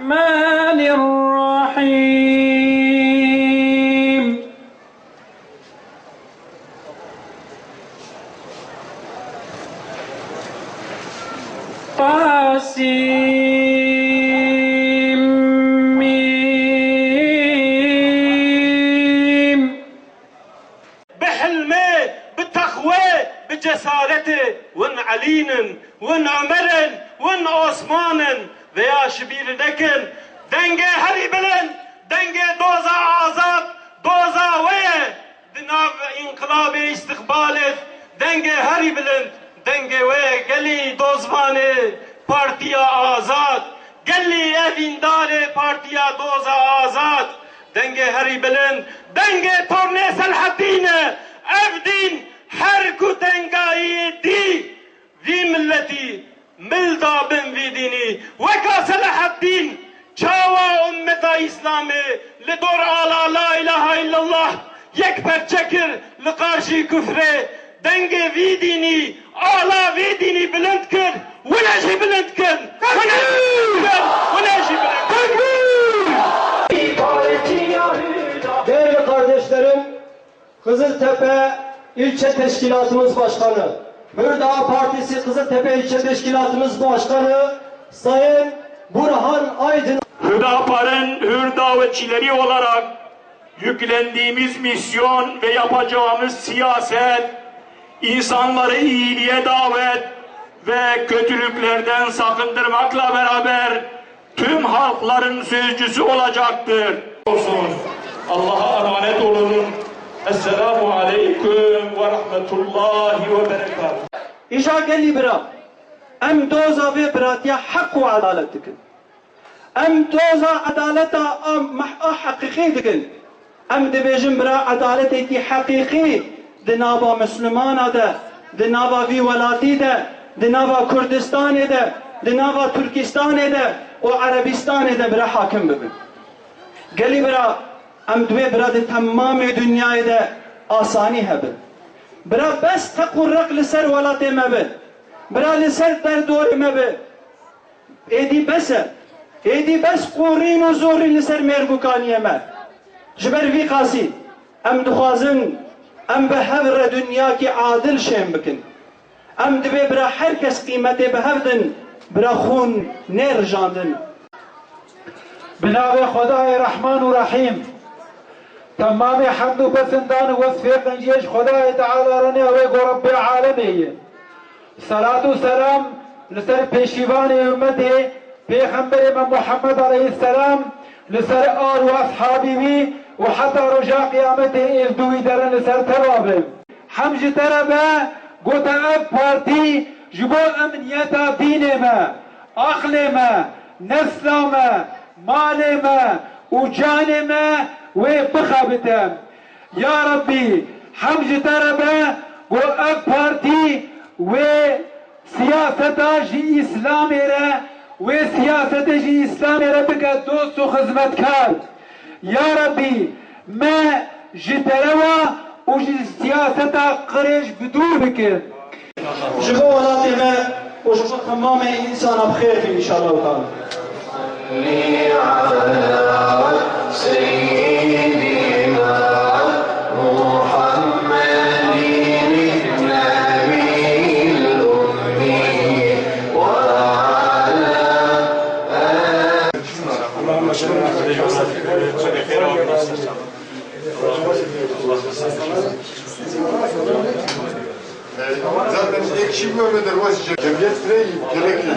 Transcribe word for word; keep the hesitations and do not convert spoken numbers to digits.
الرحمن الرحيم. طسيم. Bi hilmê, bi texwê, bi cesaretê, win Elî in, win Omer in, win Osman in, veya ji bîr nekin. Dengê herî bilind, dengê doza azad, doza we ye. Di nav înqilabê îstiqbalê, dengê herî bilind, dengê we ye gelî dozvanê Partiya Azad. Gelî evîndarê Partiya Doza Azad, dengê herî bilind, dengê tornê Selhedîn e. Ev dîn her ku tengayiyê dî, vî miletî mil da bin vî dînî. Weka Selahedîn çawa ummeta Îslamê li dor ala La ilahe illallah yek perçe kir li qarşî kufrê, dengê vî dînî, ala vî dînî bilind kir, wine jî bilind kir, wine jî bilind kir, wine jî bilind kir. Değerli kardeşlerim, Kızıltepe İlçe Teşkilatımız Başkanı, Hür Dağ Partisi Kızıltepe İlçe Teşkilatımız Başkanı Sayın Burhan Aydın. Hüdapar'ın Hür Dağ vekilleri olarak yüklendiğimiz misyon ve yapacağımız siyaset, insanları iyiliğe davet ve kötülüklerden sakındırmakla beraber tüm halkların sözcüsü olacaktır. Olsun. Allah'a emanet olun. Esselamu aleyküm ve rahmetullahi ve berekatuhu. Îja gelî bira, em doza vê biratiya heq û edalet dikin. Em doza edaleta a meh-, a heqîqî dikin. Em dibêjin bira edaletekî heqîqî di nava Mislimana de, di nava vî welatî de, di nava Kurdistanê de, di nava Tirkistanê de û Erebistanê de bira hakim bibe. Gelî bira, em divê bira di temamê dinyayê de asanî hebe. Bira bes teq û req li ser welatê me be. Bira li ser derdorê me be. Êdî bes e. Êdî bes qorîn û zorîn li ser mêrgûkaniyê me. Ji ber vî qasî em dixwazin em bi hev re dinyakî adil şên bikin. Em divê bira her kes qîmetê bi hev din, bira xûn nêrijandin. Bi navê Xwedayê Rehman û Rehîm. Temamê hemd û pesindan û wesfê qenciyê ji Xwedayê Teala re ne, ew ê ku Rebbê alemê ye. Selat û selam li ser pêşîvanê ummetê, Pêxemberê me Muhammed aleyhisselam, li ser al û eshabî wî û heta roja qiyametê êv bi wî derin li ser teva be. Hem ji te re be, gote ev partî ji bo emniyeta dînê me, aqlê me, nesla me, malê me û canê me wê bixebite. Ya Rabbî, hem ji te re be, ku ev partî wê siyaseta ji Îslamê re, wê siyasetê ji Îslamê re bike dost û xizmetkar. Ya Rabbî, me ji derewa û ji siyaseta qirêj bi dûr bike. Ji bo welatê me û ji bo temamê însana bi xêr bî, înşallah teala. صل على سيدنا محمد النبي الأمي وعلى آله. Zaten ek kişi görmedi, cemiyet süreyi gerekli.